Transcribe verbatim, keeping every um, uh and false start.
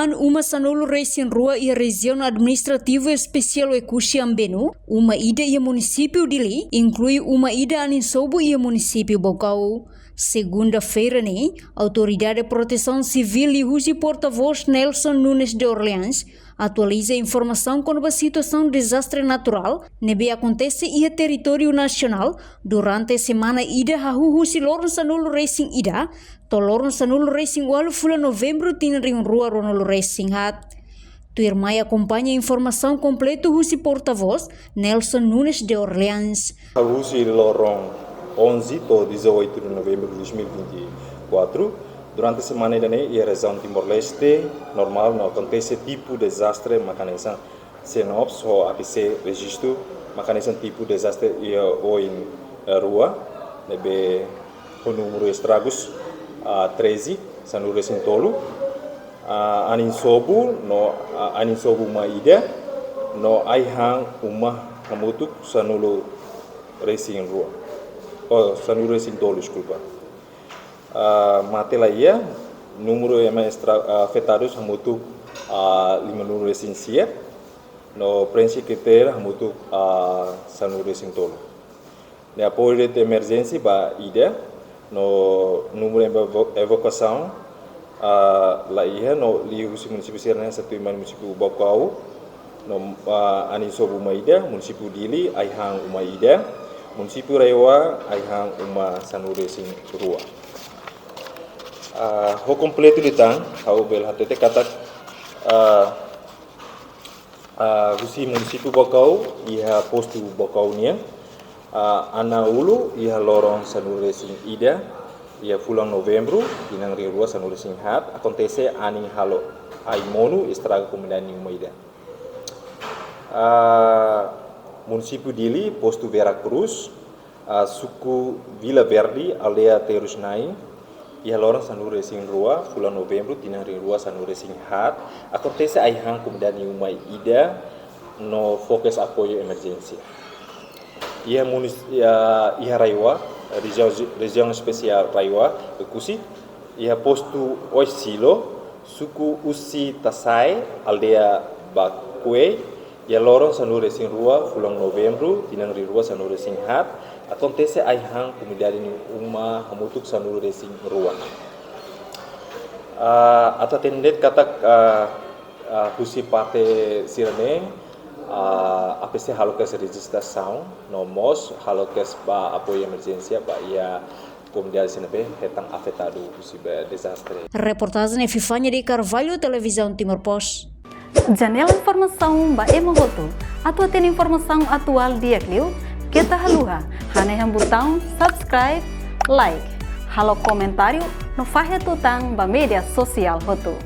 An uma sanulu resin rua iha Rejiaun Administrativu Espesiál Oekusi Ambenu, uma ida iha Munisípiu Dili, inklui uma ida anin sobu iha Munisípiu Baucau. Segunda-feira ne'e, Autoridade Protesaun Sivíl liuhusi portavós Nelson Nunes de Orleans atualiza informasaun kona-ba situasaun dezastre naturál ne'ebé akontese iha territóriu nasionál durante semana ida hahú husi loron sanulu resin ida to'o loron sanulu resin ualu fulan Novembru tinan rihun rua ruanulu resin haat. Tuirmai akompaña informasaun kompletu husi portavós Nelson Nunes de Orleans. Husi loron onze to'o dezoito de novembro de dois mil e vinte e quatro, durante semana ida-ne'e iha rejiaun Timor-Leste normál no akontese tipu dezastre mak hanesan Sinopes ho A P C rejistu mak hanesan tipu dezastre iha oin, eh, rua, ne'ebé ho númeru estragus, ah, treze, sanulu resin tolu, ah, anin sobu no, ah, anin sobu uma ida, no ai-han uma hamutuk sanulu resin rua. Oh, sanulu resin tolu, deskulpa. Ah, mate la iha, númeru ema estra-, ah, afetadus hamutuk, ah, limanulu resin sia, no prenxe kritéria hamutuk, ah, sanulu resin tolu. Ne'e apoiu de emerjénsia ba ida, no númeru eva-, evakuasaun, ah, la iha, no liuhusi munisípiu sira-ne'e hanesan tuirmai munisípiu Baucau, no, ah, anin sobu uma ida, munisípiu Dili, ai-han uma ida, munisípiu RAEOA, ai-han uma sanulu resin rua. Ah, ho kompletu liután, ha'u bele hatete katak, ah, ah, husi munisípiu Baucau, iha postu Baucau nian, ah, Anaulu, iha loron sanulu resin ida, iha fulan Novembru, tinan rihun rua sanulu resin haat, akontese anin halo ai-monu estraga komunidade nia uma ida. Ah, munisípiu Dili, postu Vera Cruz, ah, suku Vila Verde, aldeia Terus Nain, iha loron sanulu resin rua, fulan Novembru, tinan rihun rua sanulu resin haat, akontese ai-han komunidade nia uma ida, no fó kedas apoiu emerjénsia. Iha munis-, iha, iha RAEOA, rejiaun, rejiaun espesiál RAEOA, Oekusi, iha postu Oesilo, suku Usi Tasae, aldeia Bakuei, iha loron sanulu resin rua, fulan Novembru, tinan rihun rua sanulu resin haat, akontese ai-han komunidade nia uma hamutuk sanulu resin rua. Ah, atu hatene de'it katak, ah, ah, husi parte sira-ne'e, ah, A P C halo kedas rejistrasaun, no mós halo kedas ba apoiu emerjénsia ba iha komunidade sira ne'ebé hetan afetadu husi be dezastre. Reportajen Epifania de Carvalho, Televizaun Timor Post. Janela informasaun ba ema hotu. Atu hatene informasaun atuál di'ak liu, keta haluha hanehan butaun subscribe, like, halo komentáriu, no fahe tutan ba média sosiál hotu.